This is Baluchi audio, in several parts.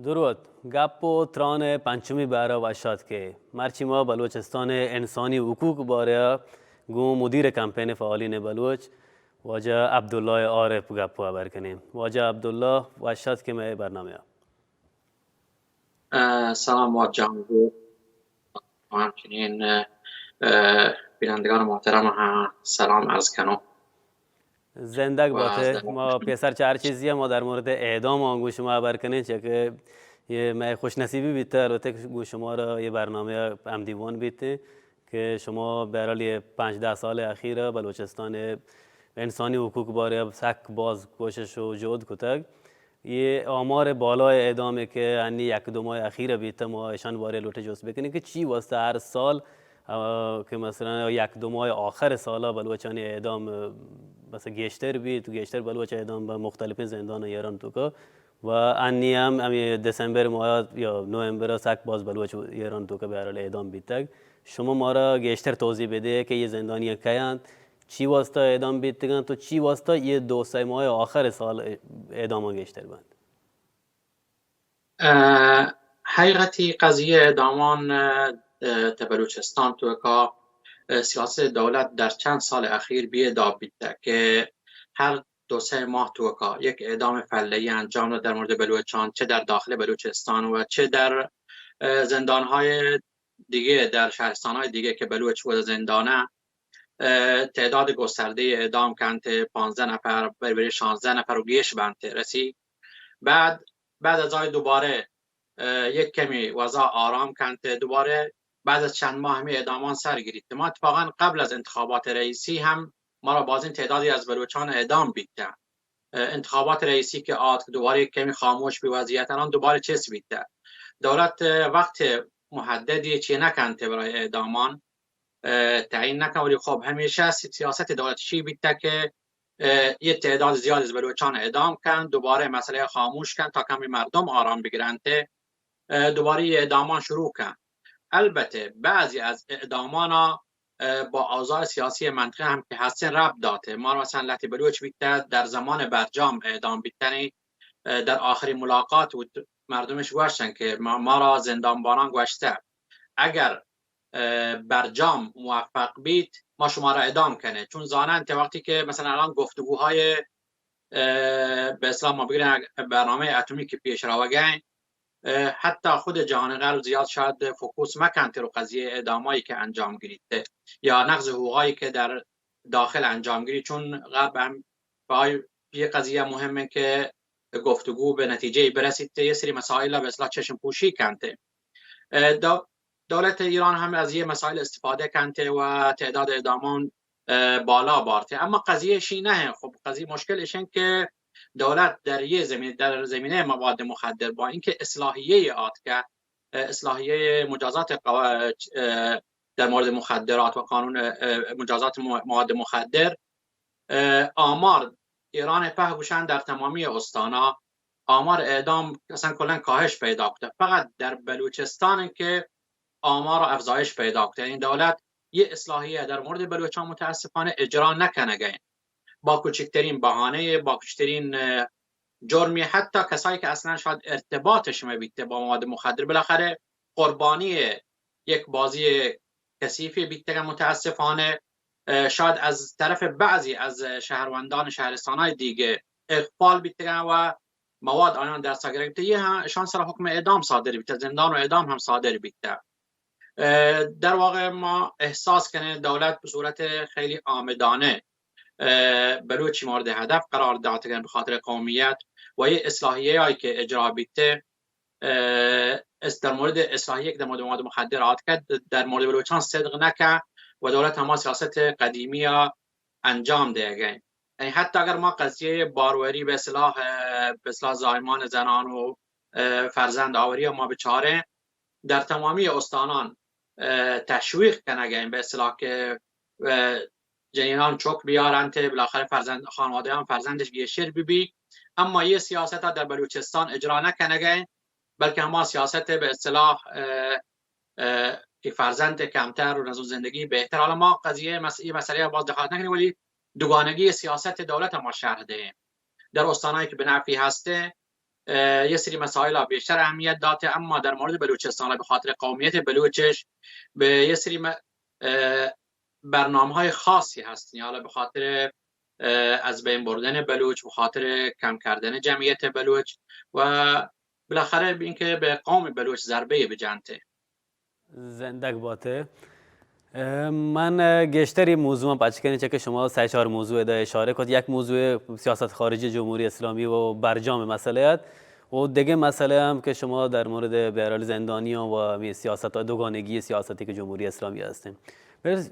دروت، گپ و تران پنچمی بہرا وش آتکے۔ مرچی ما بلوچستان انسانی حقوق بارے گوں مدیر کمپین فعالین بلوچ واجہ عبداللہ عارف گپ و ہبر کنیں۔ واجہ عبداللہ، وش آتکے مئے برنامہ۔ اه، سلام واجہ جہانگیر۔ و همچنین، اه، بینندگان محترم هم سلام عرض کنم۔ زندگ باتے۔ ما پیسر چار چیزی ما در مورد اعدام آن گوں شما ہبر کنیں، چہ کہ یہ مئے خوش نصیبی بیتہ، البتہ کہ گوں شما را یہ برنامہ ہم دیوان بیتیں کہ شما بہرحال یہ پنچ دہ سال اخیر بلوچستان انسانی حقوق بارے سک باز کوشش و جہد کتگ۔ یہ آمار بالای اعدامے کہ انی یک دو ماہ اخیر بیتہ، ما اشان بارے لوٹے جست بکنیں کہ چی واسطہ ہر سال، آ، کہ مثلاً یک دو ماہ آخر سالا بلوچانی اعدام، آ، مثلاً گیشتر بیت، گیشتر بلوچ اعدام بہ مختلفیں زندان ایران توکا و انی ہم ہمے دسمبر ماہ یا نومبر سک باز بلوچ ایران توکا بہرحال اعدام بیتگ۔ شما مارا گیشتر توضیح بدے کہ یہ زندانیاں کئے انت، چی واسطہ اعدام بیتگاں تو چی واسطہ یہ دو سہ ماہ آخر سال اعداماں گیشتر بنت؟ اه، حقیقتی قضیہ اعدامان، اه، تہ بلوچستان توکا، اه، سیاست دولت در چند سال اخیر بیه داب بیتہ کہ ہر دو سہ ماہ توکا یک اعدام فلہی انجام داد در مورد بلوچان، چہ در داخل بلوچستان و چہ در، اه، زندانهای دیگه، در شهرستانهای دیگه که بلوچ و زندانه، اه، تعداد گسترده اعدام کنت، پانزده نفر، بر بر شانزده نفر و گیش بنت رسی. بعد، بعد از آی دوباره، اه، یک کمی وضع آرام کنت، دوباره بعد از چند ماه همی اعدامان سر گیریت. ما اتفاقاً قبل از انتخابات رئیسی هم ما را بازین تعدادی از بلوچان اعدام بیتن. اه، انتخابات رئیسی که آتک، دوباره یک کمی خاموش بی وضعیت، الان دوباره چست بیتہ۔ دولت، اه، وقت محددی چی نکنت برای اعدامان، اه، تعیین نکن، ولی خب همیشه سی-، سیاست دولت چی بیتہ که، اه، یه تعداد زیادی از بلوچان اعدام کن، دوباره مسئله خاموش کن تا کمی مردم آرام بگیرنت، اه، دوباره یه اعدامان شروع کن. البته بعضی از اعدامانا اه، با اوضاع سیاسی منطقه هم که هستن ربط داته. ما مثلاً لهتی بلوچ بیته در زمان برجام اعدام بیتنی، اه، در آخرین ملاقات و مردمش گوشتن که ما، ما را زندانبانان گوشته اگر، اه، برجام موفق بیت ما شما را اعدام کنه، چون زانن که وقتی که مثلاً الان گفتگوهای اه، به اصطلاح ما بگرین برنامهٔ اتمی که پیش روگین، اه، حتی خود جهان غرب زیاد شاید فوکوس مکنت رو قضیهٔ اعدامایی که انجام گیریت یا نقض حقوقایی که در داخل انجام گیریت، چون غرب هم برای یه قضیه مهمه که گفتگو به نتیجه برسیت، یه سری مسائل به اصطلاح چشم پوشی کنت. اه، دو-، دولت ایران هم از یه مسائل استفاده کنت و تعداد اعدامان، اه، بالا بارت. اما قضیه شی نه، خب قضیه مشکل اشن که دولت در یه زمین، در زمینهٔ مواد مخدر با اینکه اصلاحیه آتکه، اه، اصلاحیهٔ مجازات قوا-، اه، در مورد مخدرات و قانون، اه، مجازات مو-، مواد مخدر، اه، آمار ایران په گوشن در تمامی استانا آمار اعدام اصلاً کلاً کاهش پیدا کته، فقط در بلوچستان که آمار افزایش پیدا کته. یعنی دولت یه اصلاحیه در مورد بلوچان متاسفانه اجرا نکنگه. با کوچکترین بهانه، با کوچکترین، اه، جرمی، حتی کسایی که اصلاً شاید ارتباطش مبیته با مواد مخدر، بالاخره قربانی یک بازی کثیفی بیتگن متاسفانه. اه، شاید از طرف بعضی از شهروندان شهرستانهای دیگه اقبال بیتگن و مواد آنان دست گرفته، یه هم اشان سر حکم اعدام صادر بیته، زندان و اعدام هم صادر بیته. اه، در واقع ما احساس کنه دولت به صورت خیلی عامدانه، اه، بلوچی مورد هدف قرار داته کنه به خاطر قومیت و یه اصلاحیه هایی که اجرا بیته، اه، اس-، در مورد اصلاحیه که در مورد مواد مخدر آتکه، در مورد بلوچان صدق نکه و دولت هما سیاست قدیمی ها انجام دهگه. یعنی حتی اگر ما قضیهٔ باروری به اصطلاح، اه، به اصطلاح زایمان زنان و، اه، فرزند آوری ما بچاره، در تمامی استانان، اه، تشویق کنگه، به اصطلاح که، اه، جنینان چک بیارنت، بالاخره فرزند، خانواده هم فرزندش گیشتر ببی. اما یه سیاست ها در بلوچستان اجرا نکنگه، بلکه هما سیاست به اصطلاح، اه، اه، که فرزند کمتر و نزو زندگی بهتر. حالا ما قضیه مس-، یه مسئله باز دخالت نکنیم، ولی دوگانگی سیاست دولت ما شرح دهیم. در استانهایی که به نفعی هسته، اه، یه سری مسائل بیشتر اهمیت داته، اما در مورد بلوچستان به خاطر قومیت بلوچش به یه سری م-، اه، برنامه‌های خاصی هستن، حالا به خاطر، اه، از بین بردن بلوچ، به خاطر کم کردن جمعیت بلوچ و بالاخره اینکه به قوم بلوچ ضربه بجنته. زندگ باته. اه، من، اه، گیشتری موضوع پچ کنی، چه که شما سه چهار موضوع دا اشاره کت. یک موضوع سیاست خارجی جمهوری اسلامی و برجام مسئله ات و دیگه مسئله هم که شما در مورد بهرحال زندانیان و همین سیاست، دوگانگی سیاستی که جمهوری اسلامی هستیم.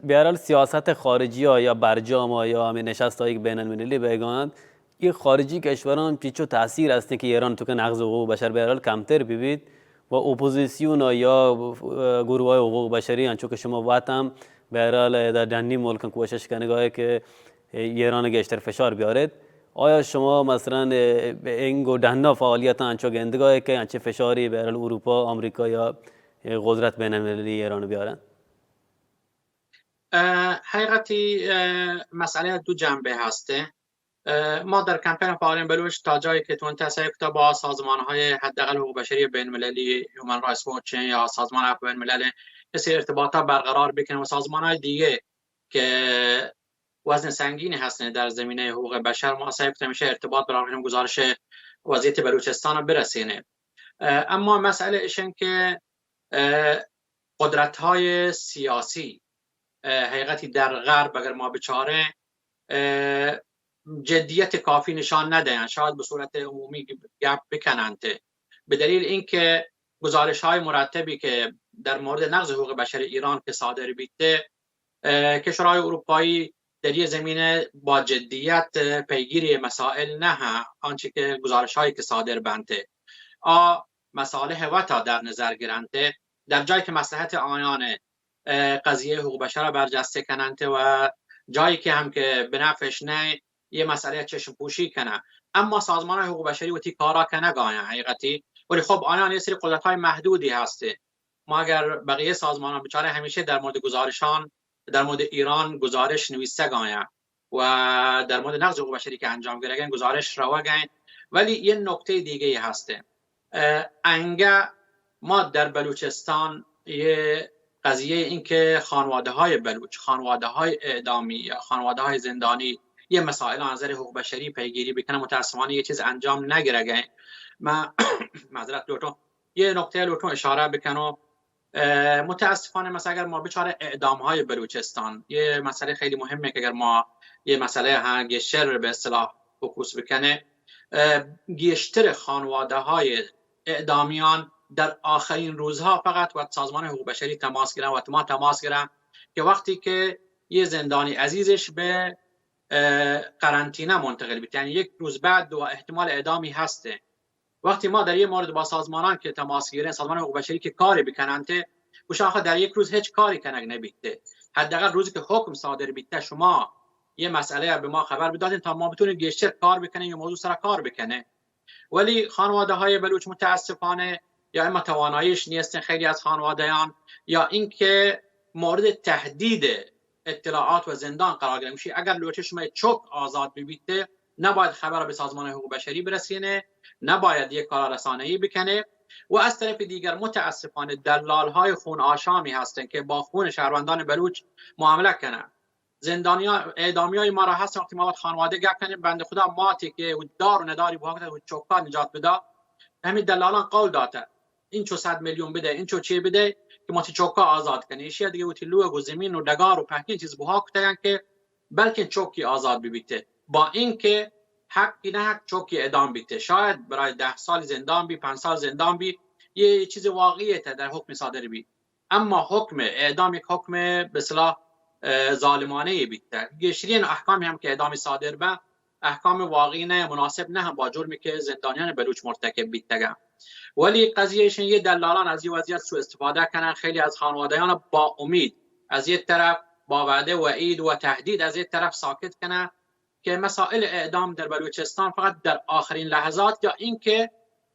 بهرحال سیاست خارجی ها یا برجام ها یا همین نشست هایی که بین المللی بیگاهند، این خارجی کشوران چیچو تاثیر هستن که ایران تو که نقض حقوق بشر بهرحال کمتر ببید و اپوزیسیون یا، اه، گروه های حقوق بشری، انچو که شما وقت هم بهرحال در ڈنی ملکن کوشش کنگاهی که ایران گیشتر فشار بیارید. آیا شما مثلاً، اه، این گو ڈنا فعالیت انچو گندگاهی که انچه فشاری بهرحال اروپا، آمریکا یا، اه، قدرت بین المللی ایران بیارن؟ اه، حقیقتی، اه، مسئله دو جنبه هسته. اه، ما در کمپین فعالین بلوچ تا جایی که تونته سعی کتا با سازمان‌های حداقل حقوق بشری بین المللی، هیومن رایتس واچ یا سازمان عفو بین الملل، مثل ارتباطات برقرار بکنیم و سازمان‌های دیگه که وزن سنگینی هستن در زمینهٔ حقوق بشر، ما سعی کتا همیشه ارتباط برقرار کنیم، گزارش وضعیت بلوچستان رو برسینه. اه، اما مسئله ایشن که، اه، قدرت‌های سیاسی، اه، حقیقتی در غرب اگر ما بچاره، اه، جدیت کافی نشان ندهند، شاید به صورت عمومی گپ بکنند، به دلیل اینکه گزارش‌های مرتبی که در مورد نقض حقوق بشر ایران که صادر بیته، اه، کشورهای اروپایی در یه زمینه با جدیت، اه، پیگیری مسائل نه، آنچه که گزارش‌هایی که صادر بنته، آ مصالح وتا در نظر گرنته، در جایی که مصلحت آیان، اه، قضیهٔ حقوق بشر را برجسته کننته و جایی که هم که بنفش نه، یه مسئله چشم پوشی کنه. اما سازمان‌های حقوق بشری وتی کارا کنگاین حقیقتی، ولی خب آیان یه سری قدرت‌های محدودی هسته. ما اگر بقیه سازمانان بچاره، همیشه در مورد گزارشان، در مورد ایران گزارش نویسگاین و در مورد نقض حقوق بشری که انجام گرگن گزارش روگن. ولی یه نکتهٔ دیگه هسته. اه، انگه ما در بلوچستان یه قضیه این که خانواده‌های بلوچ، خانواده‌های اعدامی یا خانواده‌های زندانی، یه مسائل از نظر حقوق بشری پیگیری بکنه، متاسفانه یه چیز انجام نگرگه. من معذرت لوٹوں، یه نکته لوٹوں اشاره بکنوں. اه، متاسفانه مثلا اگر ما بچاره اعدام‌های بلوچستان، یه مسئله خیلی مهمه که اگر ما یه مسئله ها گیشتر به اصطلاح فوکوس بکنه، اه، گیشتر خانواده‌های اعدامیان در آخرین روزها فقط و سازمان حقوق بشری تماس گرن و ما تماس گرن که وقتی که یه زندانی عزیزش به، اه، قرنطینه منتقل بیت، یعنی یک روز بعد و احتمال اعدامی هسته، وقتی ما در یه مورد با سازمانان که تماس گیرن، سازمان حقوق بشری که کاری بکننت، گوشن آخه در یک روز هیچ کاری کنگ نبیته. حداقل روزی که حکم صادر بیته، شما یه مسئله به ما خبر بدادین تا ما بتونیم گیشتر کار بکنیم، یه موضوع سر کار بکنه. ولی خانواده‌های بلوچ متاسفانه یا اما تواناییش نیستن، خیلی از خانواده‌یان، یا اینکه مورد تهدید اطلاعات و زندان قرار گرن. گوشی اگر لوٹه شما چوک آزاد ببیته، نباید خبر به سازمان حقوق بشری برسینه، نباید یک کار رسانه‌ای بکنه. و از طرف دیگر متاسفانه دلال‌های خون آشامی هستن که با خون شهروندان بلوچ معامله کنن. زندانیان، اعدامیای ما را هستن، وقتی ما وت خانواده گپ کنیم، بنده خدا ماتی که او دار و نداری بها کده و چوکا نجات بدا، همین دلالان قول داته، این چو صد میلیون بده، این چو چی بده که ما تی چوکا آزاد کنی. ایشی دیگه وتی لوگ و زمین و ڈگار و پهکین چیز بها کتگن که بلکن چوکی آزاد ببیته، با اینکه حقی نه حق چوکی اعدام بیته، شاید برای ده سال زندان بی، پنج سال زندان بی، یه چیز واقعیه ته در حکم صادر بی، اما حکم اعدام یک حکم به اصطلاح، اه، ظالمانه بیته. گیشترین احکامی هم که اعدامی صادر به، احکام واقعی نه، مناسب نه با جرمی که زندانیان بلوچ مرتکب بیتگن. ولی قضیه ایشن یه دلالان از یه وضعیت سوء استفاده کنن، خیلی از خانواده‌یان با امید از یه طرف، با وعده وعید و تهدید از یه طرف ساکت کنن که مسائل اعدام در بلوچستان فقط در آخرین لحظات یا اینکه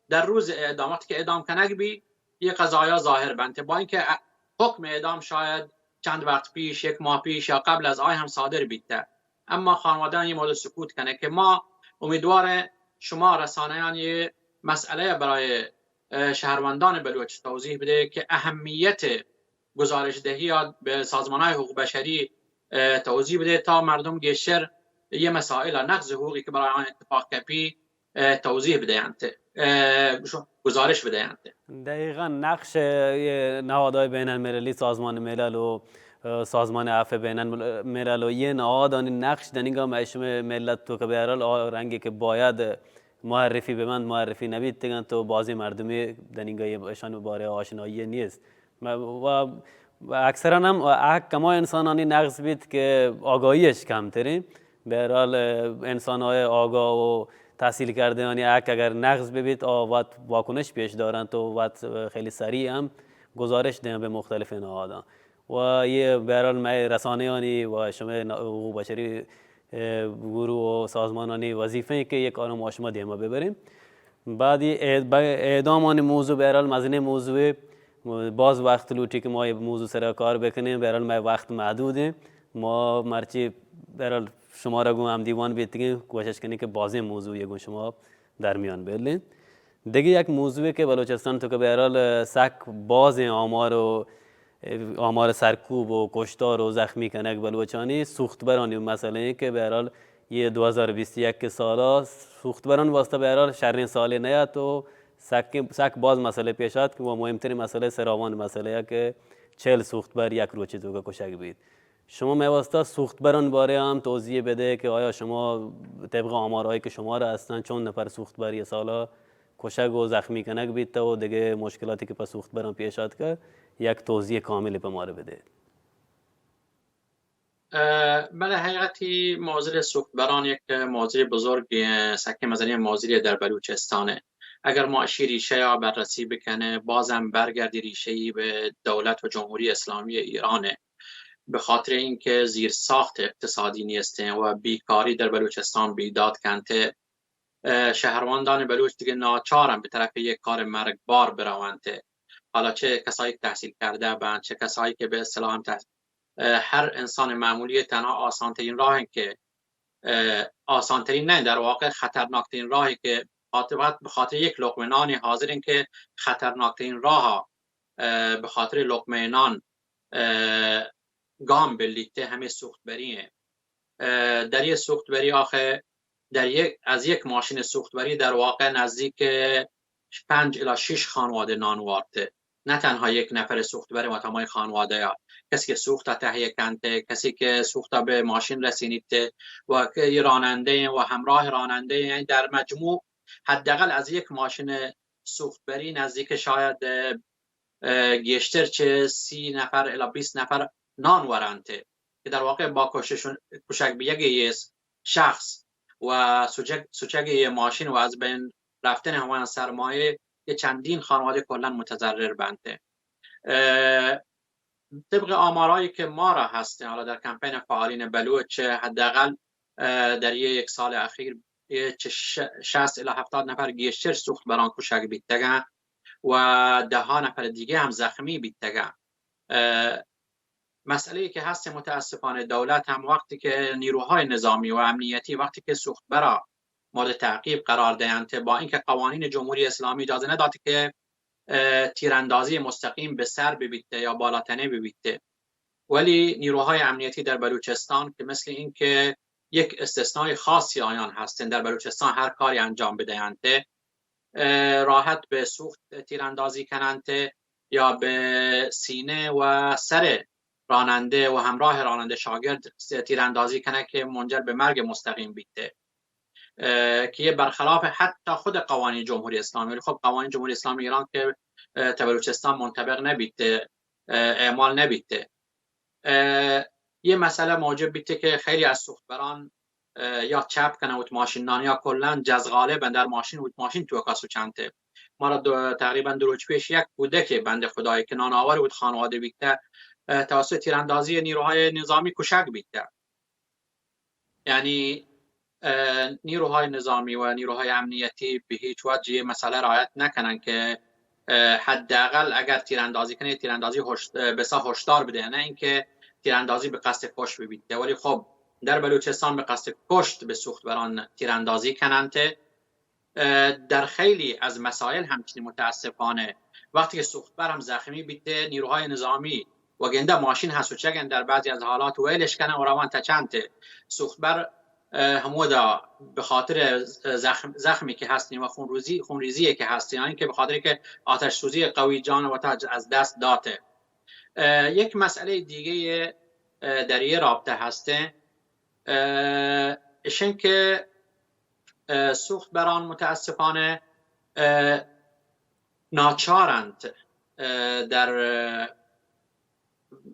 در روز اعدام، وقتی که اعدام کنگ بی، یه قضایا ظاهر بنته، با اینکه حکم اعدام شاید چند وقت پیش، یک ماه پیش یا قبل از آی هم صادر بیته، اما خانواده‌یان یه مورد سکوت کنه که ما امیدوار شما رسانه‌یان یه مسئله برای، اه، شهروندان بلوچ توضیح بده که اهمیت گزارش دهی به سازمان های حقوق بشری، اه، توضیح بده تا مردم گیشتر یه مسائل نقض حقوقی که برای آن اتفاق کپی، اه، توضیح بدهند، اه، گزارش بدهند. دقیقاً نقش، اه، نهادهای بین المللی، سازمان ملل و، اه، سازمان عفو بین الملل و یه نهادانی نقش دنیگا مئے شمئے ملت تو که به هر حال آ رنگی که باید معرفی ببند، معرفی نبیتگنت و بازی مردمی دنیگا اشان باره آشنایی نیست. و، و اکثراً هم حق کما انسانانی نقض بیت که آگاهیش کمترین. به هر حال، اه، انسان‌های آگاه و تحصیل کرده‌انی حق اگر نقض ببیت، آ وت واکنش پیش دارنت و وت خیلی سریع هم گزارش دهن به مختلف نهادان. و یه به هر حال مئے رسانه‌انی و شمئے نا-، حقوق بشری، اه، گروه و سازمانانی وظیفه که یک آرام و شما دیما ببریم. بعد یہ اعد-، ب-، اعدامانی موضوع به هر حال مزنیں موضوعے، باز وقت لوٹی که ما یہ موضوع سرا کار بکنیں، به هر حال مئے وقت محدودیں. ما مرچی به هر حال شما را گوں ہمدیوان بیتگیں، کوشش کنیں که بازیں موضوع یہ گوں شما در میان بلیں. دگہ یک موضوعے که بلوچستان تو که به هر حال سک بازیں آمار و آمار سرکوب و کشتار و زخمی کنگ بلوچانی سوختبرانی مسئله ایں که به هر حال یہ دو هزار بیست و یک سالا سوختبران واسطہ به هر حال شریں سالے نیات و سک، سک باز مسئله پیش آت و مهمترین مسئله سراوان مسئله ایں که چهل سوختبر یک روچے توکا کشگ بیت. شما مئے واسطہ سوختبران بارے ہم توضیح بدے کہ آیا شما طبق آمارهایی که شما را هستن چند نفر سوختبر یہ سالا کشگ و زخمی کنگ بیت و دگہ مشکلاتی که پہ سوختبران پیش آتکہ، یک توضیح کاملی پہ ما را بدے. اه، بله، حقیقتی معضل سوختبران یک معضل بزرگ، اه، سکه مزنی معضلی در بلوچستانه. اگر ما اشی ریشه یا بررسی بکنه، بازم برگردی ریشه‌ای به دولت و جمهوری اسلامی ایرانه. به خاطر اینکه زیر ساخت اقتصادی نیستن و بیکاری در بلوچستان بیداد کنته، اه، شهروندان بلوچ دیگه ناچارن به طرف یک کار مرگبار برونته. حالا چه کسایی که تحصیل کرده بند، چه کسایی که به اصطلاح هم تحصیل، اه، هر انسان معمولی تنها آسان‌ترین راه که، اه، آسان‌ترین نه، در واقع خطرناک‌ترین راهی که خاطر، به خاطر یک لقمه نانی حاضرین که خطرناک‌ترین راه، اه، به خاطر لقمه نان، اه، گام بلیته همه سوختبری ایں. اه، در یه سوختبری آخه در یک، از یک ماشین سوختبری در واقع نزدیک پنج الی شش خانواده نان وارته. نه تنها یک نفر سوختبر و تمام خانواده یا کسی که سوخت تهیه کنته، کسی که سوخت به ماشین رسینیته و که راننده و همراه راننده، یعنی در مجموع حداقل از یک ماشین سوختبری نزدیک شاید، اه، اه، گیشتر چه سی نفر الی بیست نفر نان ورنته که در واقع با کششون، کشگ بیگ یه شخص و سوچگ، سوچگ یه ماشین و از بین رفتن همان سرمایه یه چندین خانواده کلاً متضرر بنته. اه، طبق آمارهایی که ما را هستن، حالا در کمپین فعالین بلوچ حداقل، اه، در یه یک سال اخیر یه چه ش-، شصت الی هفتاد نفر گیشتر سوختبران کشگ بیتگن و ده ها نفر دیگه هم زخمی بیتگن. اه، مسئله‌ای که هست متاسفانه دولت هم وقتی که نیروهای نظامی و امنیتی وقتی که سوختبرا مورد تعقیب قرار دهند با اینکه قوانین جمهوری اسلامی اجازه نداد که، اه، تیراندازی مستقیم به سر ببیته یا بالاتنه ببیته، ولی نیروهای امنیتی در بلوچستان که مثل اینکه یک استثنای خاصی آیان هستند، در بلوچستان هر کاری انجام بدهند، اه، راحت به سوخت تیراندازی کنند یا به سینه و سر راننده و همراه راننده شاگرد تیراندازی کنند که منجر به مرگ مستقیم بیته، اه، که یه برخلاف حتی خود قوانین جمهوری اسلامی. ولی خب قوانین جمهوری اسلامی ایران که، اه، تا بلوچستان منطبق نبیته، اه، اعمال نبیته. اه، یه مسئله موجب بیته که خیلی از سوختبران، اه، یا چپ کنه وت ماشین نان یا کلاً جزغاله بن در ماشین وت ماشین توکا سوچنته. ما را دو، تقریباً دو روز پیش یک کودک بند خدایی که نان آور وت خانواده بیته، اه، توسط تیراندازی نیروهای نظامی کشگ بیته. یعنی، اه، نیروهای نظامی و نیروهای امنیتی به هیچ وجه یه مسئله رعایت نکنن که، اه، حداقل اگر تیراندازی کنه، تیراندازی هشت-، اه، بسا هشدار بده، نه اینکه تیراندازی به قصد کشت ببیته. ولی خب در بلوچستان به قصد کشت به سوختبران تیراندازی کننته. اه، در خیلی از مسائل همچنین متاسفانه. وقتی که سوختبر هم زخمی بیته، نیروهای نظامی و گنده ماشین هم سوچگن در بعضی از حالات ویلش کنن و روان تچنت. سوختبر، اه، همودا به خاطر زخم، زخمی که هستین و خونریزی، خونریزی که هستین، یعنی که به خاطر که آتش سوزی قوی جان و تا از دست داته. اه، یک مسئلهٔ دیگه، اه، در یه رابطه هسته، اه، اشن که، اه، سوختبران متاسفانه، اه، ناچارند، اه، در، اه،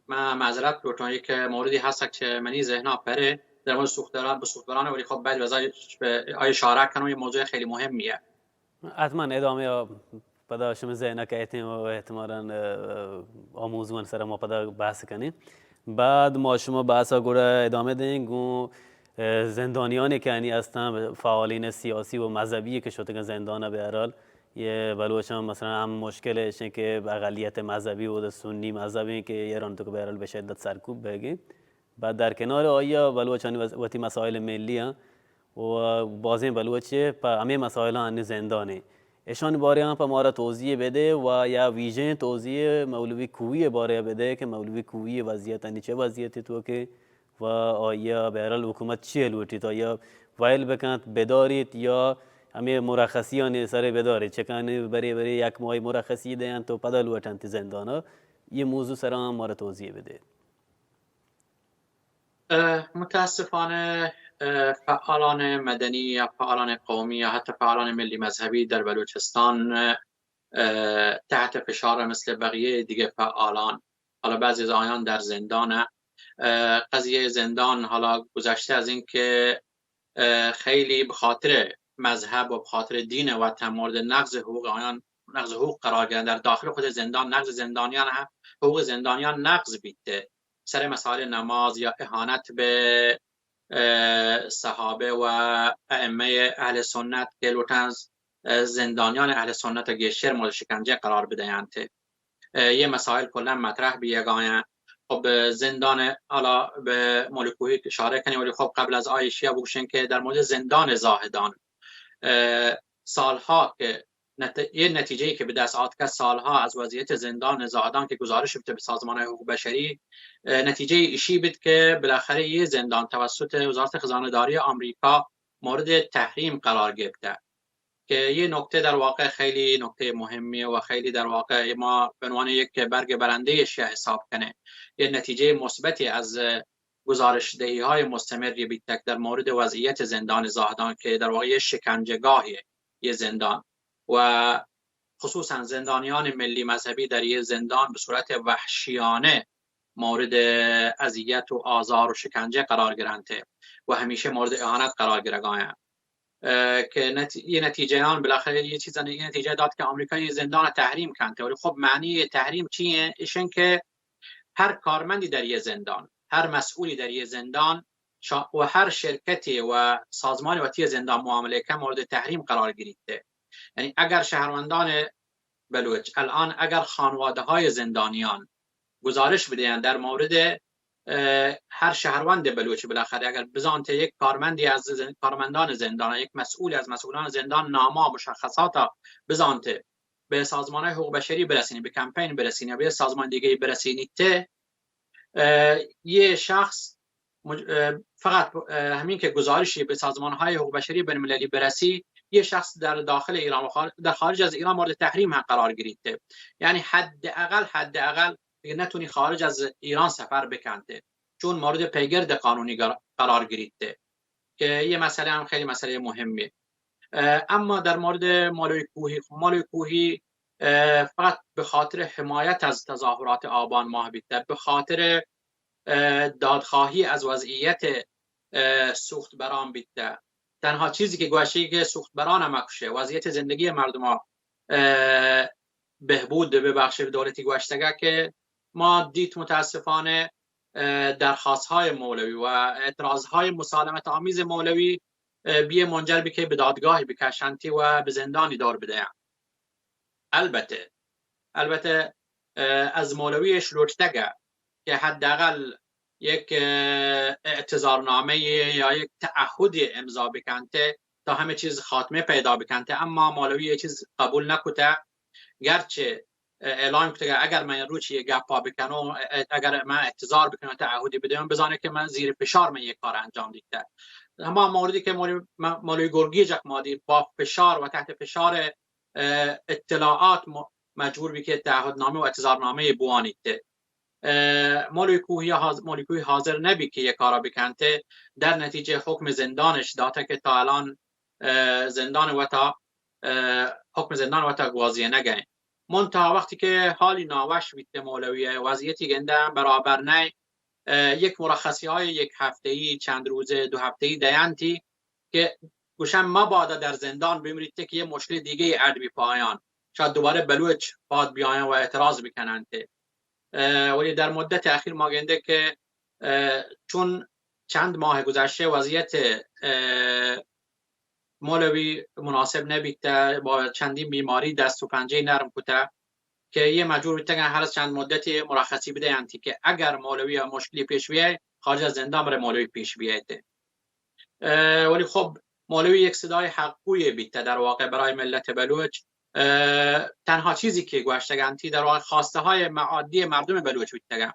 ما معذرت لوٹاں، یک موردی هست که منی ذهنا پره در مورد سوختبران، به سوختبران، ولی خب باید وزای آی اشاره کنم، یه موضوع خیلی مهمیه. حتماً ادامه ءَ پدا شمئے ذہن ءَ کئیتیں و احتمالاً، اه، آ موضوعانی سر ءَ ما پدا بحث کنیں۔ بعد ما شما بحث ءَ گڑا ادامہ دیں گوں، اه، زندانیانی کہ آنی استاں، فعالین سیاسی و مذہبی کہ شتگاں زندان ءَ۔ بہرحال یہ بلوچاں مثلاً ہم مشکل ایش ایں کہ اقلیت مذہبی و سنی مذہبی کہ ایران تو کہ بہرحال بہ شدت سرکوب بیگیں۔ بعد در کنار آئی ءَ بلوچانی وس-، وتی مسائل ملی اَنت و بازیں بلوچے پہ ہمے مسائلاں انی زندان ایں۔ اشانی بارے ءَ پہ مارا توضیح بدے و یا ویژیں توضیح مولوی کوہی ءِ بارے ءَ بدے کہ مولوی کوہی ءِ وضعیت انی چہ وضعیتے توکے و آئی ءَ بہرحال حکومت چی لوٹیت، آئی ءَ ویل بکنت، بداریت یا ہمے مرخصیانی سر ءَ بداریت، چکانی برے برے یک ماہی مرخصی دینت و پدا لوٹنت زندان ءَ۔ یہ موضوع سر ءَ مارا توضیح بدے۔ اه، متاسفانه، اه، فعالان مدنی یا فعالان قومی یا حتی فعالان ملی مذهبی در بلوچستان، اه، تحت فشار مثل بقیهٔ دیگه فعالان. حالا بعضی از آیان در زندان. اه، قضیهٔ زندان حالا گذشته از این که، اه، خیلی به خاطر مذهب و به خاطر دین وطن مورد نقض حقوق آیان، نقض حقوق قرار گرفت. در داخل خود زندان نقض زندانیان هم، حقوق زندانیان نقض بیته. سر مسائل نماز یا اهانت به، اه، صحابه و ائمهٔ اهل سنت که لوٹن، اه، زندانیان اهل سنت گیشتر مورد شکنجه قرار بدهنت. اه، یه مسائل کلاً مطرح بیگاین. خب زندان، حالا به مولوی کوهی اشاره کنی، ولی خب قبل از آی اشیا بگوشن که در مورد زندان زاهدان، اه، سالها که نت-، یه نتیجه‌ای که به دست آتکه، سالها از وضعیت زندان زاهدان که گزارش بده به سازمان حقوق بشری، اه، نتیجهٔ ایشی بید که بالاخره یه زندان توسط وزارت خزانه‌داری آمریکا مورد تحریم قرار گرفته که یه نکته در واقع خیلی نکتهٔ مهمیه و خیلی در واقع ما به عنوان یک برگ برندهٔ اشیا حساب کنه. یه نتیجهٔ مثبتی از گزارش‌دهی‌های مستمری بیتک در مورد وضعیت زندان زاهدان که در واقع یه شکنجهگاهیه، یه زندان، و خصوصاً زندانیان ملی مذهبی در یه زندان به صورت وحشیانه مورد اذیت و آزار و شکنجه قرار گرنته و همیشه مورد اهانت قرار گرگاین. اه، که نت-، یه نتیجه آن بالاخره یه چیز، یه نتیجه داد که آمریکا یه زندان تحریم کنته. ولی خب معنی تحریم چیه؟ ایشن که هر کارمندی در یه زندان، هر مسئولی در یه زندان شا-، و هر شرکتی و سازمانی وتی زندان معامله که مورد تحریم قرار گیریته. یعنی اگر شهروندان بلوچ الان اگر خانواده‌های زندانیان گزارش بدهند در مورد، اه، هر شهروند بلوچ، بالاخره اگر بزانته یک کارمندی از زن-، کارمندان زندان، یک مسئولی از مسئولان زندان ناما مشخصاتا بزانته، به سازمان حقوق بشری برسینی، به کمپین برسینی، به سازمان دیگه برسینی ته، اه، یه شخص مج-، اه، فقط، اه، همین که گزارشی به سازمان‌های حقوق بشری بین المللی برسی، یه شخص در داخل ایران و خار-، در خارج از ایران مورد تحریم هم قرار گیریته. یعنی حداقل، حداقل دیگه نتونی خارج از ایران سفر بکنته، چون مورد پیگرد قانونی قرار، قرار گیریته که یه مسئله هم خیلی مسئلهٔ مهمیه. اه، اما در مورد مولوی کوهی، خب مولوی کوهی، اه، فقط به خاطر حمایت از تظاهرات آبان ماه بیته، به خاطر، اه، دادخواهی از وضعیت، اه، سوختبران بیته. تنها چیزی که گوشی که سوختبران مکشه، وضعیت زندگی مردم ها، اه، بهبود ببخشه. دولتی گوشتگه که ما دیت متاسفانه، اه، درخواست‌های مولوی و اعتراض‌های مسالمت آمیز مولوی، اه، بیه منجر بی که به دادگاهی بکشنتی و به زندانی دور بدهند. البته، البته، اه، از مولویش لوٹتگه که حداقل یک، اه، اعتذارنامه یا یک تعهدی امضا بکنته تا همه چیز خاتمه پیدا بکنته، اما مولوی یه چیز قبول نکوته، گرچه اعلان کتگه اگر من روچی یه گپا بکنم، اگر من اعتذار بکنم، تعهدی بدم، بزانه که من زیر فشار من یه کار انجام دیته. هما موردی که مولوی، مولوی گرگیجک مادی با فشار و تحت فشار اطلاعات م-، مجبور بی که تعهدنامه و اعتذارنامه بوانیت. اه، مولوی کوهی حاض-، مولوی کوهی حاضر نبی که یه کارا بکنته، در نتیجه حکم زندانش داته که تا الان، اه، زندان وتا، اه، حکم زندان وتا گوازی نگه. منتها وقتی که حالی ناوش بیت مولوی، وضعیتی گنده برابر نه، اه، یک مرخصی های یک هفته‌ای، چند روزه، دو هفته‌ای دینتی که گوشن مبادا در زندان بمریت که یه مشکل دیگه اڈ بی پایان، شاید دوباره بلوچ پاد بیاین و اعتراض بکننت. اه، ولی در مدت اخیر ما گنده که، اه، چون چند ماه گذشته وضعیت، اه، مولوی مناسب نبیته، با چندین بیماری دست و پنجه نرم کته که یه مجبور بیتگن هر چند مدتی مرخصی بدهنتی که اگر مولوی مشکلی پیش بیه، خارج از زندان بره مولوی پیش بیایته. اه، ولی خب مولوی یک صدای حقگوی بیته در واقع برای ملت بلوچ. اه، تنها چیزی که گوشتگنتی در واقع خواسته های معادی مردم بلوچ بیتگن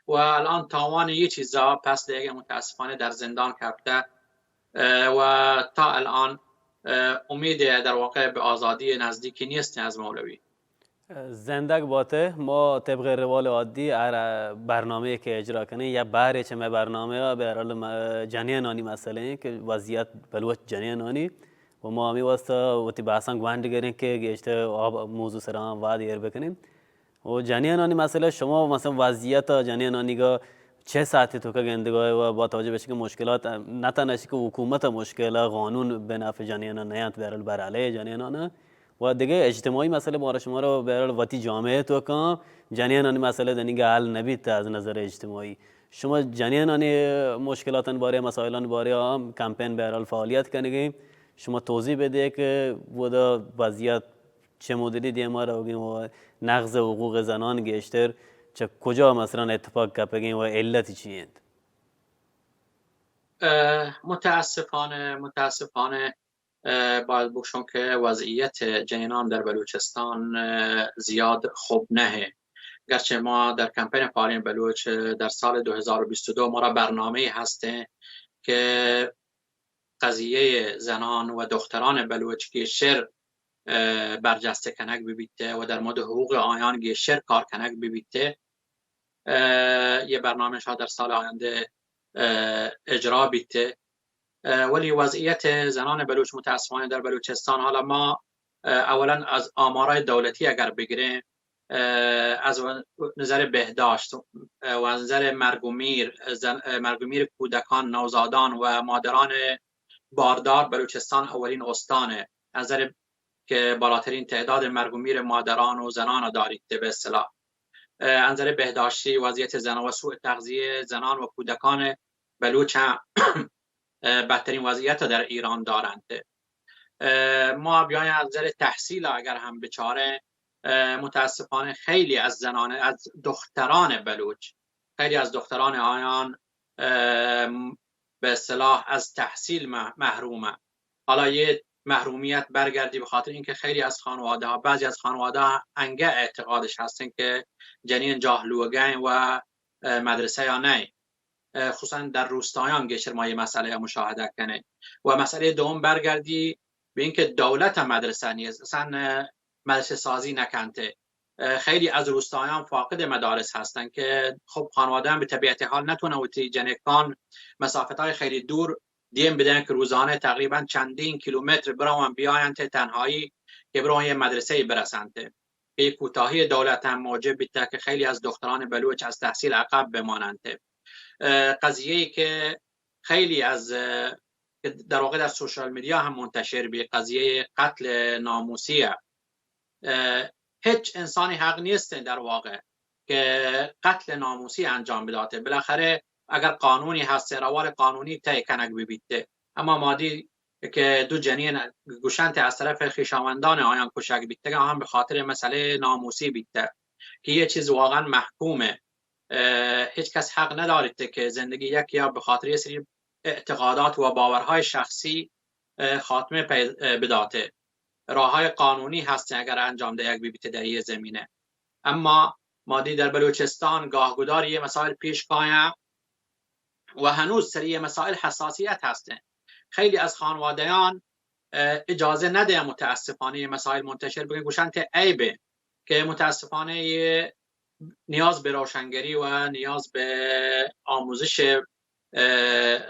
و الان تاوان یه چیزا پس دیگه متاسفانه در زندان کپته، اه، و تا الان، اه، امید در واقع به آزادی نزدیکی نیست از مولوی. زندگ باته. ما طبق روال عادی هر برنامه‌ای که اجرا کنیم، یا بهرے چہ مئے برنامہ ءَ بہرحال م-، جنینانی مسئلہ ایں کہ وضعیت بلوچ جنینانی، و ما ہمے واسطہ وتی بحثاں گونڈ گریں کہ گیشتر آ موضوع سرا ہم وہد ایر بکنیں. و جنینانی مسئلہ، شما مثلاً وضعیت جنینانی گا چہ ساعتی توکا گندگا و با توجہ بہ کہ مشکلات نہ تنہا کہ حکومت مشکل، قانون بنفع جنینان نیانت، بہرحال بر علیہ جنینان، و دگہ اجتماعی مسئلہ مارا شمارا بہرحال وتی جامعہ توکا جنینانی مسئلہ دنیگا حل نبیت از نظر اجتماعی. شما جنینانی مشکلاتانی بارے، مسائلانی بارے ہم کمپین بہرحال فعالیت کنگے. شما توضیح بدے کہ ودا وضعیت چہ مدلی دیما روگیں و نقض حقوق زنان گیشتر چہ کجا مثلاً اتفاق کپگیں و علت چی انت؟ اه، متاسفانه، متاسفانه، اه، باید بگوشم که وضعیت جنینان در بلوچستان، اه، زیاد خوب نهه. گرچه ما در کمپین فعالین بلوچ، اه، در سال دو هزار و بیست و دو ما را برنامه‌ای هسته که قضیهٔ زنان و دختران بلوچ گیشتر، اه، برجسته کنگ ببیته و در مورد حقوق آیان گیشتر کار کنگ ببیته. اه، یه برنامه شاید در سال آینده، اه، اجرا بیته. اه، ولی وضعیت زنان بلوچ متاسفانه در بلوچستان، حالا ما، اه، اولاً از آمارای دولتی اگر بگیریم، اه، از و-، نظر بهداشت، اه، و از نظر مرگ و میر، زن-، اه، مرگ و میر کودکان، نوزادان و مادران باردار بلوچستان اولین استانه. از نظر که بالاترین تعداد مرگ و میر مادران و زنان دارید، به اصطلاح. اه، از نظر بهداشتی وضعیت زنان و سوء تغذیه زنان و کودکان بلوچ هم اه، بدترین وضعیت در ایران دارند. اه، ما بیایم از نظر تحصیل اگر هم بچاره، اه، متاسفانه خیلی از زنان، از دختران بلوچ، خیلی از دختران آیان، اه، به اصطلاح از تحصیل مح-، محرومه. حالا یه محرومیت برگردی به خاطر اینکه خیلی از خانواده ها، بعضی از خانواده ها انگه اعتقادش هستن که جنین جاه لوگین و، اه، مدرسه یا نه. اه، خصوصاً در روستایان گیشتر ما یه مسئله مشاهده کنه. و مسئلهٔ دوم برگردی به اینکه دولت مدرسه نیست، اصلاً، اه، مدرسه سازی نکنته. اه، خیلی از روستایان فاقد مدارس هستن که خب خانواده هم به طبیعت حال نتونه وتی جنکان مسافت‌های خیلی دور دیم بدن که روزانه تقریباً چندین کیلومتر برون بیاین ته تنهایی که برون یه مدرسه برسن ته. که کوتاهی دولت هم موجب بیته که خیلی از دختران بلوچ از تحصیل عقب بمانند. اه، قضیه‌ای که خیلی از، اه، که در واقع در سوشال میدیا هم منتشر بی، قضیهٔ قتل ناموسی، اه، هیچ انسانی حق نیست در واقع که قتل ناموسی انجام بداته. بالاخره اگر قانونی هست، روال قانونی طی کنگ ببیته. اما ما دی که دو جنین گوشنت از طرف خویشاوندان آیان کشگ بیتگ، آهان به خاطر مسئله ناموسی بیتگ که یه چیز واقعاً محکومه. اه، هیچ کس حق نداریت که زندگی یک یا به خاطر یه سری اعتقادات و باورهای شخصی اه، خاتمه پی-، اه، بداته. راه‌های قانونی هستن اگر انجام دهگ ببیته در یه زمینه. اما ما دی در بلوچستان گاهگدار یه مسائل پیش کاین و هنوز سر یه مسائل حساسیت هستن. خیلی از خانواده‌یان، اه، اجازه نده متاسفانه یه مسائل منتشر بکن، گوشن ته عیبه که متاسفانه یه نیاز به روشنگری و نیاز به آموزش، اه،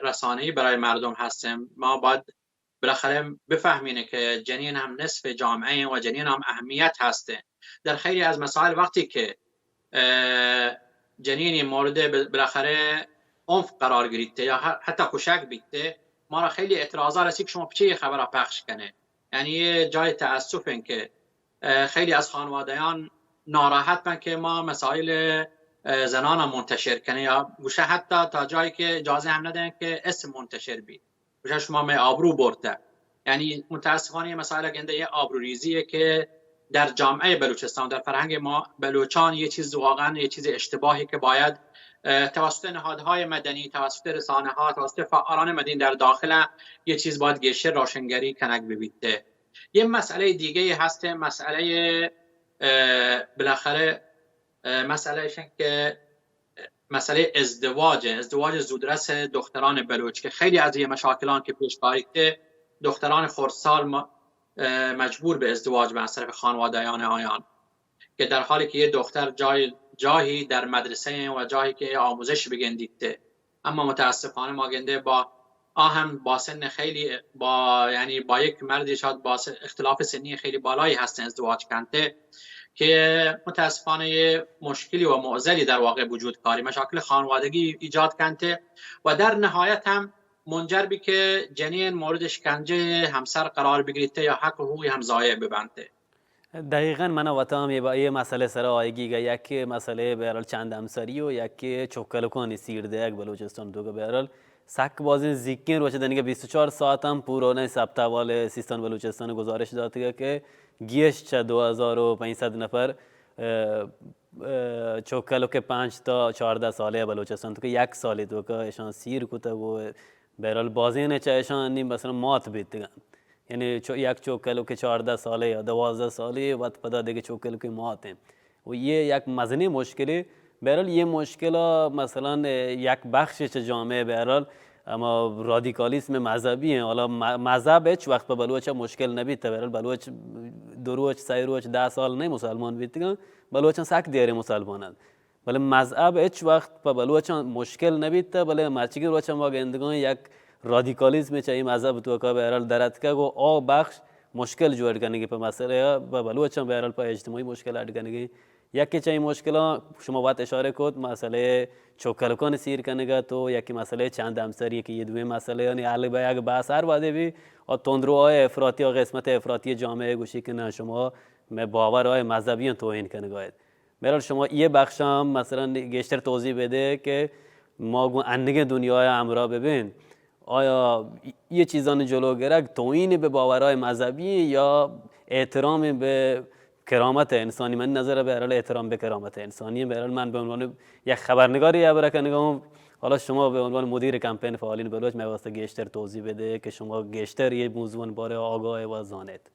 رسانه‌ای برای مردم هستیم. ما باید بالاخره بفهمینه که جنین هم نصف جامعه و جنین هم اهمیت هسته. در خیلی از مسائل وقتی که، اه، جنینی مورد ب-، بالاخره عنف قرار گرفته یا ح-، حتی کشک بیته، ما را خیلی اعتراضا رسی که شما چه خبره پخش کنه. یعنی یه جای تأسف این که، اه، خیلی از خانواده‌یان ناراحت بن که ما مسائل، اه، زنان منتشر کنه یا گوشه حتی تا جایی که اجازه هم ندن که اسم منتشر بی. گوشه شما می آبرو برده. یعنی متاسفانه یه مسائل گنده یه آبروریزیه که در جامعه بلوچستان، در فرهنگ ما بلوچان یه چیز واقعاً یه چیز اشتباهی که باید، اه، توسط نهادهای مدنی، توسط رسانه‌ها، توسط فعالان مدنی در داخل یه چیز باید گیشتر روشنگری کنگ ببیته. یه مسئلهٔ دیگه هست، مسئلهٔ، اه، بالاخره، اه، مسئلهٔ ایشن که مسئلهٔ ازدواج، ازدواج زودرس دختران بلوچ که خیلی از یه مشاکلان که پیش کاریته، دختران خردسال م-، اه، مجبور به ازدواج به از طرف خانواده‌یان آیان که در حالی که یه دختر جای، جاهی در مدرسه و جاهی که آموزش بگندیته، اما متاسفانه ما گنده با آ هم با سن خیلی با، یعنی با یک مردی شاید با س-، اختلاف سنی خیلی بالایی هستن ازدواج کنته که متاسفانه یه مشکلی و معضلی در واقع وجود کاری مشاکل خانوادگی ایجاد کنته و در نهایت هم منجر بی که جنین مورد شکنجه همسر قرار بگیریته یا حق و حقوقی هم ضایع ببنته. دقیقاً من وتا ہم اے با-، اے مسئلہ سرا آئیگی گا، یک مسئلہ بہرحال چند ہمسری و یک چوکلکانی سیر دیگ بلوچستان تو کہ بہرحال سک بازیں زیکیں روچ دنیگا بیست و چار ساعت ہم پورا نہ ثبت احوال سیستان بلوچستان گزارش داتگا کہ گیش چہ دو ہزار و پنچ سد نفر، اه، اه، چوکلک پنچ تا چاردہ سالے بلوچستان تو کہ یک سالے تو کہ اشان سیر کتگ و بہرحال بازیں چہ اشان نی مثلاً مات بیتگن. یعنی چو-، یک چوکلک چاردہ سالے یا دوازدہ سالے وت پدا دگہ چوکلک مات ہیں. و یہ یک مزنیں مشکلے. بہرحال یہ مشکل مثلاً یک بخش چہ جامعہ بہرحال اما رادیکالیسم مذہبی ہیں. حالا م-، مذہب ہچ وقت پہ بلوچ مشکل نہ بیت. بہرحال بلوچ دو روچ، سہ روچ، دہ سال نہیں مسلمان بیتگاں، بلوچاں سک دیریں مسلمان انت. بلے مذہب ہچ وقت پہ بلوچاں مشکل نہ بیت، بلے مرچیگیں روچ ما گندگاں یک رادیکالیزم چہ اے مذہب توکا بہرحال در اتکگ و آ بخش مشکل جوڑ کنگی پہ مسئلہ، پہ بلوچاں بہرحال پہ اجتماعی مشکل اڈ کنگی. یکے چہ اے مشکلاں شما وت اشارہ کت، مسئلہ چوکلکان سیر کنگا تو یکے مسئلہ چند ہمسری کہ یہ دوئیں مسئلہ یعنی حل بیگ بحث ہر وھدے بی اور تندرو آئے افراطی اور قسمت افراطی جامعہ گوشی کہ نہ شما میں باور آئے مذہبیاں توہین کنگا. بہرحال شما یہ بخش ہم مثلاً گیشتر توضیح بدے کہ ما گوں انگیں دنیا ہمراہ ببین، آیا یہ چیزانی جلو گرگ توہین بہ باورهای مذہبی یا احترام بہ کرامت انسانی؟ من نظر بہرحال احترام بہ کرامت انسانی. بہرحال من بہ عنوان یک خبرنگاری ہبرہ کنگا ہوں، حالا شما بہ عنوان مدیر کمپین فعالین بلوچ مئے واسطہ گیشتر توضیح بدے کہ شما گیشتر یہ موضوع بارے آگاہ و زانیت.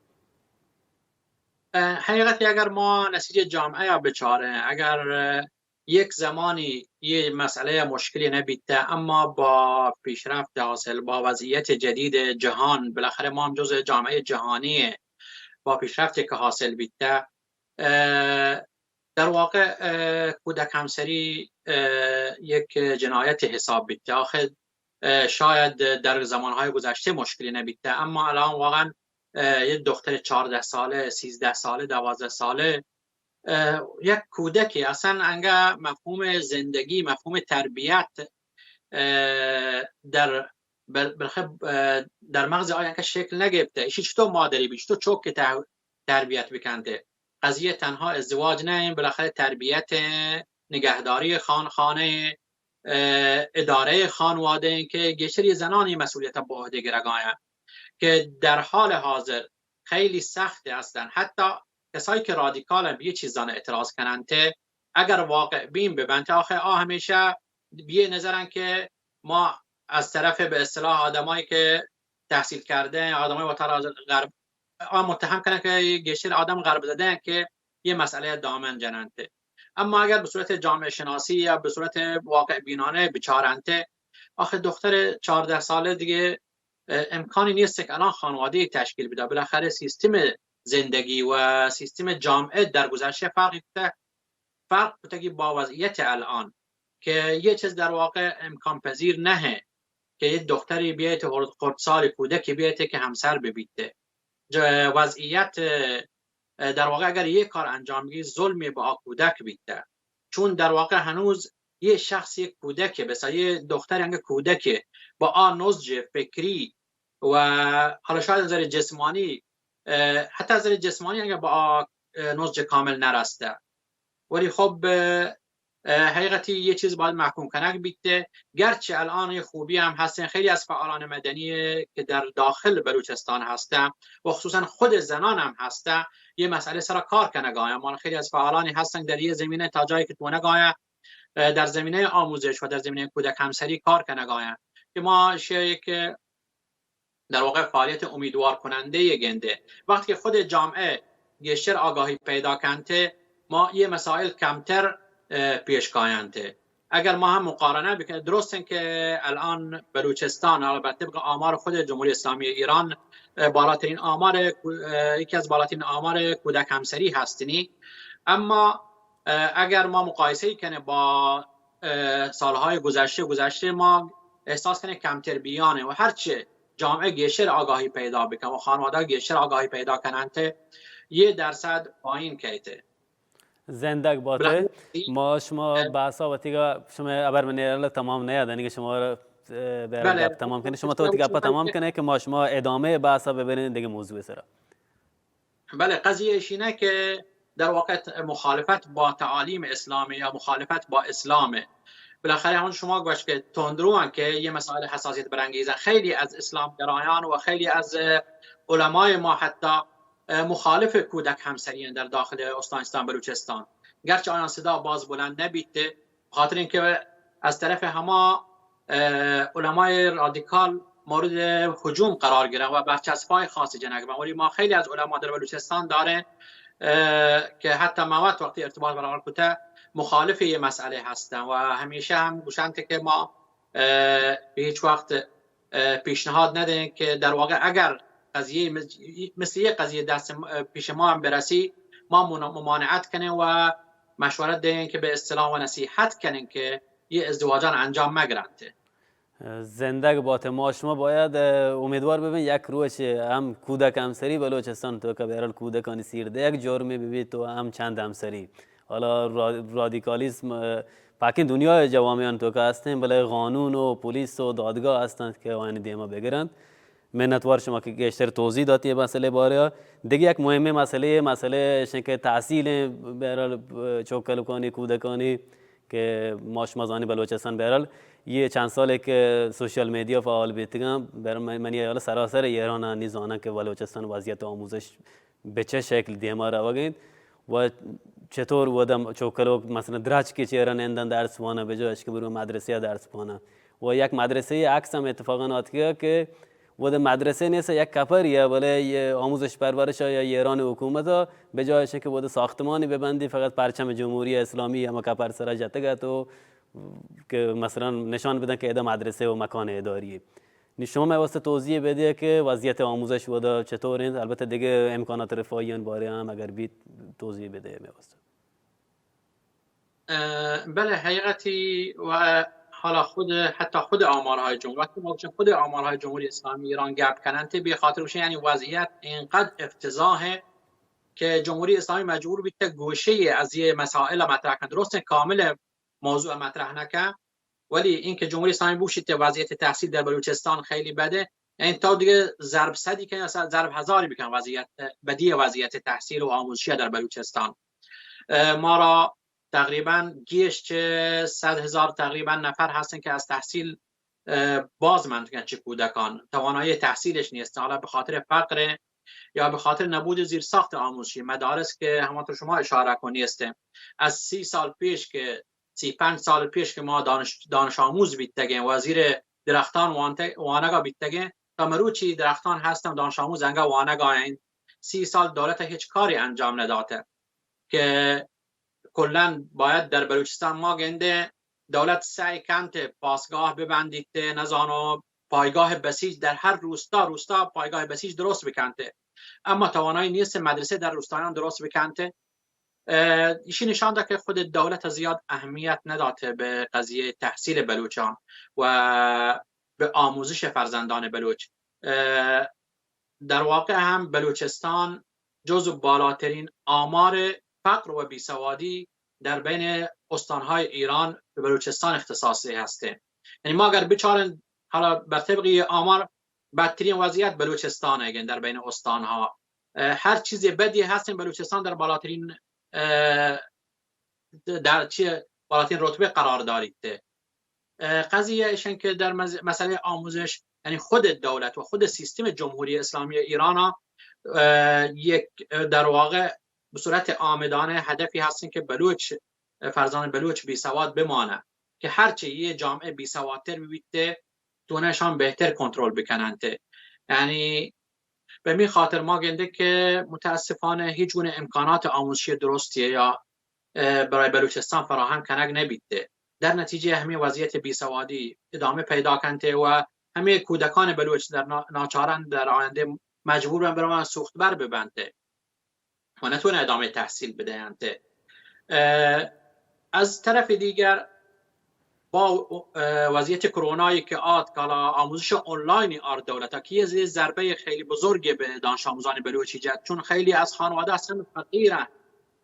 اه، حقیقت اگر ما نسیج جامعه یا بچاریں، اگر، اه، یک زمانی یہ مسئلہ مشکلی نبیت، اما با پیشرفت حاصل، با وضعیت جدید جهان، بالاخره ما هم جزء جامعه جهانی، با پیشرفتی که حاصل بیت، اه، در واقع، اه، کودک همسری، اه، یک جنایت حساب بیت. آخر، اه، شاید در زمانهای گذشته مشکلی نبیت، اما الان واقعاً، اه، یک دختر چهارده ساله، سیزده ساله، دوازده ساله، اه، یک کودکی اصلاً انگا مفهوم زندگی، مفهوم تربیت، اه، در بل-، بالاخره، اه، در مغز آیا که شکل نگرفته. ایشی چطور مادری بی، چطور چوک که تر-، تربیت بکنده؟ قضیه تنها ازدواج نه، این بالاخره تربیت، نگهداری خان-، خانه، اه، اداره خانواده، این که گیشتر یه زنانی مسئولیت به عهده گرگاین که در حال حاضر خیلی سخت هستن. حتی کسایی که رادیکالن به یه چیزان اعتراض کنن، ته اگر واقع بین ببن، ته آخه آ همیشه بیه نظرن که ما از طرف به اصطلاح آدمایی که تحصیل کرده، آدمای وتارا غرب، آ متهم کنن که گیشتر آدم غرب زده که یه مسئله دامن جننت. اما اگر به صورت جامعه شناسی یا به صورت واقع بینانه بچارنت، آخه دختر چهارده ساله دیگه، اه، امکانی نیست که الان خانواده تشکیل بده. بالاخره سیستم زندگی و سیستم جامعه در گذشته فرق کرده، فرق کتگی با وضعیت الان که یه چیز در واقع امکان پذیر نهه که یه دختری بیایت، خرد-، خردسال کودکی بیایت که همسر ببیت. ج-، وضعیت، اه، در واقع اگر یه کار انجام بگی، ظلمی به آ کودک بیته، چون در واقع هنوز یه شخص، یه کودکه، بسا یه دختر، انگه کودکه، با آ نضج فکری و حالا شاید از نظر جسمانی، اه، حتی از نظر جسمانی انگه با آ، اه، نضج کامل نرسته. ولی خب، اه، اه، حقیقتی یه چیز باید محکوم کنگ بیت. گرچه الان یه خوبی هم هستن، خیلی از فعالان مدنی که در داخل بلوچستان هستن و خصوصاً خود زنان هم هستن، یه مسئله سر کار کنگ آیه. ما خیلی از فعالانی هستن در یه زمینه تا جایی که تونه گایه، اه، در زمینهٔ آموزش و در زمینهٔ کودک همسری کار کنگ آیه که ما شیء که در واقع فعالیت امیدوار کننده گنده. وقتی که خود جامعه گیشتر آگاهی پیدا کنته، ما یه مسائل کمتر، اه، پیش کاینته. اگر ما هم مقارنه بکنیم، درست این که الان بلوچستان، حالا به طبق آمار خود جمهوری اسلامی ایران، اه، بالاترین آمار کو-، اه، یکی از بالاترین آمار کودک همسری هستنی، اما، اه، اگر ما مقایسه کنیم با، اه، سالهای گذشته، گذشته ما احساس کنیم کمتر بیانه و هرچه جامعه گیشتر آگاهی پیدا بکن و خانواده گیشتر آگاهی پیدا کننت، یه درصد پایین کیته. زندگ باته. بالاخره ما شما اه، بحثا وتیگا شما ابر من نیرل تمام نیا دنی که شما را، اه، بهرحال بله. گپ تمام کنه. شما تو وتی گپا تمام کنه که ما شما ادامهٔ بحثا ببرین دیگه موضوع سرا. بله، قضیه ایشینه که در واقع ت-، مخالفت با تعالیم اسلامه یا مخالفت با اسلامه. بالاخره همون شما گوش که تندروان که یه مسائل حساسیت برانگیزه. خیلی از اسلام گرایان و خیلی از، اه، علمای ما حتی، اه، مخالف کودک همسری در داخل استان سیستان بلوچستان. گرچه آیان صدا باز بلند نبیته، خاطر اینکه از طرف هما، اه، علمای رادیکال مورد هجوم قرار گیرن و برچسب‌های خاصی جنگ بن. ولی ما خیلی از علما در بلوچستان داریم، اه، که حتی ما وقت وقتی ارتباط برقرار کته مخالف یه مسئله هستن و همیشه هم گوشنت که ما، اه، به هیچ وقت، اه، پیشنهاد ندهیم که در واقع اگر قضیه مس-، مثل یه قضیه دست م-، پیش ما هم برسی، ما منا-، ممانعت کنیم و مشورت دهیم که به اصطلاح و نصیحت کنیم که یه ازدواجان انجام مگرنت. زندگ باته. ما شما باید، اه، امیدوار ببین یک روچ هم کودک همسری بلوچستان تو که بهرحال کودکانی سیر ده یک جرمی ببیت تو هم چند همسری. حالا را-، رادیکالیسم، اه، پاکین دنیای جوامعان تو که هستین، بله قانون و پلیس و دادگاه هستند که آیانی دیما بگرند. منتوار شما که گیشتر توضیح داتی مسئله باره. دیگه یک مهمه مسئله، مسئله ایشن که تحصیل بهرحال چوکلکانی، کودکانی که ما شما زانی بلوچستان بهرحال یه چند ساله که سوشیال میدیا فعال بیتگن، بر من، منی حیال سراسر ایران نی زانن که بلوچستان وضعیت آموزش به چه شکل دیما روگین و چطور ودم چوکلوک مثلاً درچ که چیرا نندن درس وانه به جایش که برو مدرسه درس وانه. و یک مدرسه عکس هم اتفاقاً آتکه که وده مدرسه نیست، یک کپریه، بله یه آموزش پرورش یا ایران حکومت ها به جایش که وده ساختمانی ببندی فقط پرچم جمهوری اسلامی هم کپر سر جتگه تو که مثلاً نشان بدن که ادا مدرسه و مکان اداری. نی شما می واسطه توضیح بده که وضعیت آموزش ودا چطور انت؟ البته دیگه امکانات رفاهی ان باره هم اگر بیت توضیح بده می واسطه. اه، بله، حقیقتی و حالا خود، حتی خود آمارهای جمهوری، وقتی ما گوشیم خود آمارهای جمهوری اسلامی ایران گپ کنن، تی به خاطر گوشیم یعنی وضعیت اینقدر افتضاحه که جمهوری اسلامی مجبور بیت گوشه از یه مسائل مطرح کن. درست کامل موضوع مطرح نکن، ولی اینکه جمهوری اسلامی بوشیت وضعیت تحصیل در بلوچستان خیلی بده، یعنی تا دیگه ضرب صدی کن یا ضرب هزاری بکن وضعیت، بدی وضعیت تحصیل و آموزشی در بلوچستان. اه، ما را تقریباً گیش چه صد هزار تقریباً نفر هستن که از تحصیل، اه، باز ماندگن، چه کودکان توانایی تحصیلش نیست، حالا به خاطر فقر یا به خاطر نبود زیرساخت آموزشی مدارس که همانطور شما اشاره کنی است. از سی سال پیش که، سی پنج سال پیش که ما دانش، دانش آموز بیتگیں، وزیر درختان وانت-، وانگا بیتگیں، تا مروچی درختان هستن، دانش آموز انگا وانگا انت. سی سال دولت هیچ کاری انجام نداته که کلاً باید در بلوچستان ما گنده دولت سعی کنت پاسگاه ببندیت، نزانو پایگاه بسیج در هر روستا، روستا پایگاه بسیج درست بکنت، اما توانایی نیست مدرسه در روستایان درست بکنت. اه، ایشی نشان داد که خود دولت زیاد اهمیت نداته به قضیهٔ تحصیل بلوچان و به آموزش فرزندان بلوچ. اه، در واقع هم بلوچستان جزو بالاترین آمار فقر و بیسوادی در بین استانهای ایران به بلوچستان اختصاصی هسته. یعنی ما اگر بچارن، حالا بر طبق یه آمار، بدترین وضعیت بلوچستان اگن در بین استانها. اه، هر چیز بدی هستن، بلوچستان در بالاترین، اه، در چی، بالاترین رتبه قرار داریت. اه، قضیه ایشن که در مز-، مسئلهٔ آموزش، یعنی خود دولت و خود سیستم جمهوری اسلامی ایران، اه، یک، اه، در واقع به صورت عامدانه هدفی هستن که بلوچ، اه، فرزند بلوچ بی سواد بمانه که هرچه یه جامعه بی سوادتر بیت، تونشان بهتر کنترل بکننت. یعنی به می خاطر ما گنده که متاسفانه هیچ گونه امکانات آموزشی درستی یا، اه، برای بلوچستان فراهم کنگ نبیته. در نتیجه همین وضعیت بیسوادی ادامه پیدا کنته و همه کودکان بلوچ در نا-، ناچارن در آینده مجبور بن بروان سوختبر ببنته و نتونه ادامهٔ تحصیل بدهنته. اه، از طرف دیگر با، اه، وضعیت کرونایی که آت کالا آموزش آنلاین آر دولتا که یه ضربهٔ خیلی بزرگی به دانش آموزان بلوچی جت، چون خیلی از خانواده اصلاً فقیرن،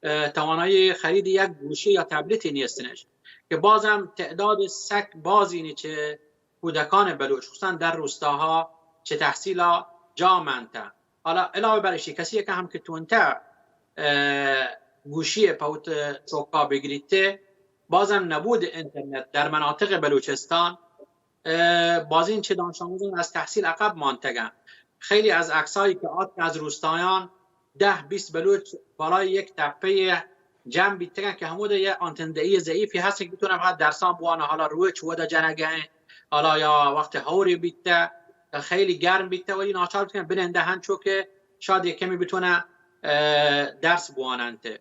اه، توانایی خرید یک گوشی یا تبلتی نیستنش که بازم تعداد سک بازینی چه کودکان بلوچ خصوصاً در روستاها چه تحصیلا جا منتن. حالا علاوه بر اشی کسی که هم که تونته، اه، گوشی پوت چوکا بگریته، بازم نبود اینترنت در مناطق بلوچستان، اه، بازین چه دانش آموزان از تحصیل عقب مانتگن. خیلی از عکسایی که آت از روستایان ده بیست بلوچ بالای یک تپه جمع بیتگن که همود یه آنتندهی ضعیفی هست که بتونه فقط درسان بوانه، حالا روچ ودا جنگه، حالا یا وقت هوری بیته خیلی گرم بیته ولی ناچار بیتگن بننده هنچو که شاید یک کمی بتونه، اه، درس بواننته.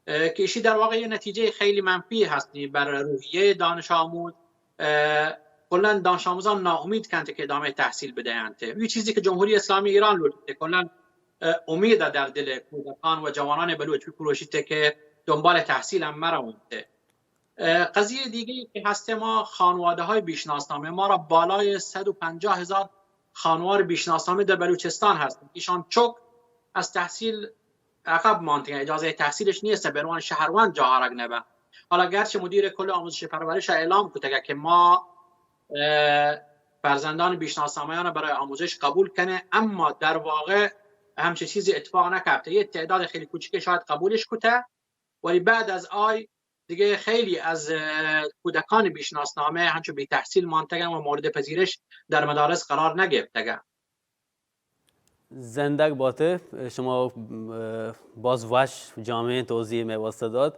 اه، که ایشی در واقع یه نتیجهٔ خیلی منفی هستی بر روحیهٔ دانش آموز. اه، کلاً دانش آموزان ناامید کنت که ادامهٔ تحصیل بدهنت. این چیزی که جمهوری اسلامی ایران لوٹیت، کلاً، اه، امید در دل کودکان و جوانان بلوچ بپروشیت که دنبال تحصیل هم مروند. اه، قضیهٔ دیگه که هست، ما خانواده های بیشناسنامه، ما را بالای صد و پنجاه هزار خانوار بیشناسنامه در بلوچستان هست. ایشان چک از تحصیل عقب مانتگن، اجازهٔ تحصیلش نیست، به عنوان شهروند جا آرگ نبن. حالا گرچه مدیر کل آموزش پرورش اعلام کتگه که ما، اه، فرزندان بیشناسنامه‌یان برای آموزش قبول کنه، اما در واقع همچه چیزی اتفاق نکفته. یه تعداد خیلی کوچیک شاید قبولش کته، ولی بعد از آی دیگه خیلی از، اه، کودکان بیشناسنامه همچو بی تحصیل مانتگن و مورد پذیرش در مدارس قرار نگرفتگن. زندگ باته، شما، اه، باز وش جامعه توضیح می واسطه داد.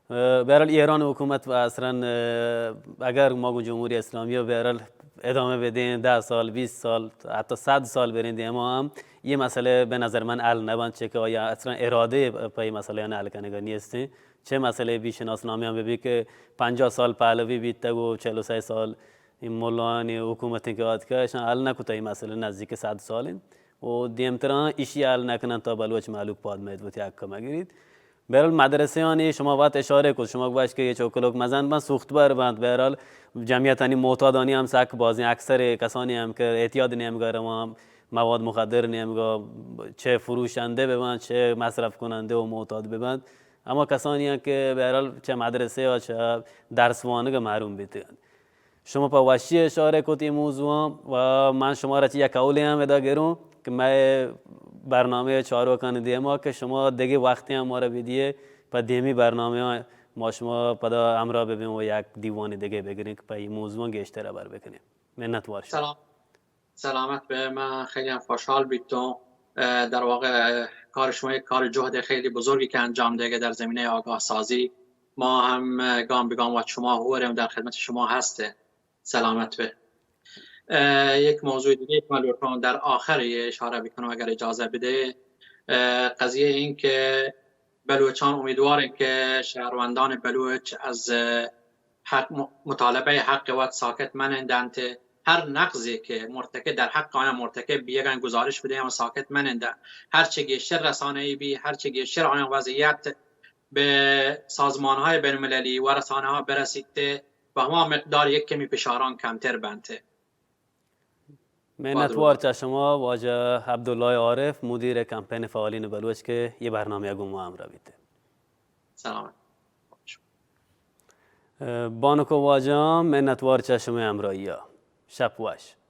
اه، بهرحال ایران حکومت و اصلاً، اه، اگر ما گو جمهوری اسلامی و بهرحال ادامه بدین، ده سال، بیست سال، حتی صد سال برین دیما هم، یه مسئله به نظر من حل نبند، چه که آیا اصلاً اراده پی مسئله حل کنگا نیستین. چه مسئله بیشناسنامه هم ببی که پنجاه سال پهلوی بیتگ و چهل و سه سال این ملایانی حکومتی که آتکه، اشان حل نکته این مسئله نزدیک صد سال انت و دیمتران ایشی حل نکنن تا بلوچ مهلوک پاد مید وتی حق مگیرید. بهرحال مدرسه‌یانی شما وت اشاره کت، شما گوشت که یه چوکلوک مزن بند، سوختبر بند. بهرحال جمعیتانی معتادانی هم سک بازین، اکثر کسانی هم که اعتیاد نیمگا روان، مواد مخدر نیمگا، چه فروشنده ببند، چه مصرف کننده و معتاد ببند، اما کسانی هم که بهرحال چه مدرسه و چه درس وانگ محروم بیتگند. شما پہ وشی اشارہ کت اے موضوعاں و من شما را چہ یک قولے ہم ادا گروں کہ مئے برنامہ چاروکانی دیما کہ شما دگہ وقتے ہم مارا بدیے، پہ دیمی برنامہ ما شما پدا ہمراہ ببیں و یک دیوانی دگہ بگریں کہ پہ اے موضوعاں گیشتر ہبر بکنیں۔ منت وار شما۔ سلام. سلامت بئے، من خیلی ہم خوشحال بیتوں. اه، در واقع، اه، کار شما یک کار جہد خیلی بزرگی کہ انجام دئیگ ئے در زمینہ آگاہ سازی. ما ہم، اه، گام بہ گام وت شما ہوریں و در خدمت شما ہستیں. سلامت بئے. اه، یک موضوع دیگه که من لوٹاں در آخر یه اشاره بکنم اگر اجازه بده. اه، قضیه این که بلوچان امیدوارن که شهروندان بلوچ از حق، مطالبهٔ حق وت ساکت منندنت. هر نقضی که مرتکب، در حق آیان مرتکب بیگن گزارش بدهن و ساکت منندن. هرچه گیشتر رسانه‌ای بی، هرچه گیشتر آیان وضعیت به سازمان‌های بین‌المللی و رسانه‌ها برسیت، به هما مقدار یک کمی فشاران کمتر بنت. منتوار چہ شما واجہ عبداللہ عارف، مدیر کمپین فعالین بلوچ کہ یہ برنامہ گوں ما ہمراہ بیت. سلامت. بانک و واجہاں، منتوار چہ شمئے ہمراہیا. شپ وش.